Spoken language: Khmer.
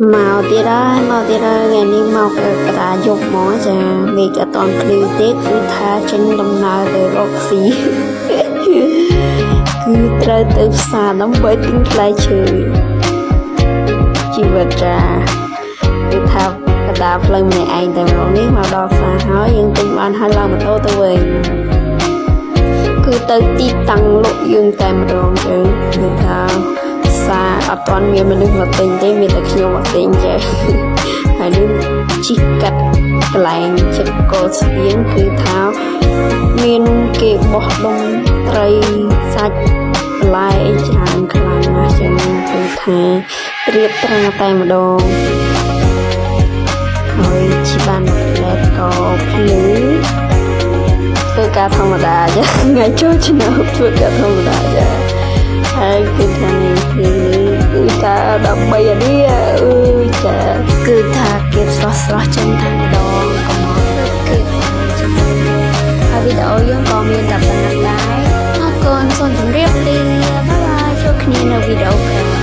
មកទៀតហើយមកទៀតហើយថ្ងៃនេះមកកដាយប់ហ្មងចាមេឃអត់ទាន់ភ្លឺទេគឺថាចេញដំណើរទៅរកស៊ី គឺត្រូវទៅផ្សារដើម្បីទិញផ្លែឈើជីវិតចាគឺថាកដាផ្លូវម្នាក់ឯងតែម្ដងនេះមកដល់ផ្សារហើយយើងទិញបានហើយឡើងម៉ូតូទៅវិញគឺទៅទីតាំងលក់យើងតែម្ដងចឹងគឺថាផ្សារអត់ទាន់មានមនុស្សមកទិញទេមានតែខ្ញុំមកទិញចេះ ហើយនេះជីកកាត់កន្លែងចិត្តកោស្ទៀងគឺថាមានគេបោះដុំត្រីសាច់បន្លែអីច្រើនខ្លាំងណាស់ចឹងគឺថាត្រៀបត្រាតែម្ដងហើយជីបានមួយផ្លែក៏ភ្លឺធ្វើការធម្មតាចាថ្ងៃចូលឆ្នាំធ្វើការធម្មតាចាហើយគឺថានេះគឺគឺថាដើម្បីអានេះអើយចាគឺថាគេស្រស់ស្រស់ចឹងតែម្ដងកុំមកគេហើយវីដេអូយើងក៏មានតែប៉ុណ្ណឹងដែរអរគុណសូមជម្រាបលាbye bye ជួបគ្នានៅវីដេអូក្រោយ។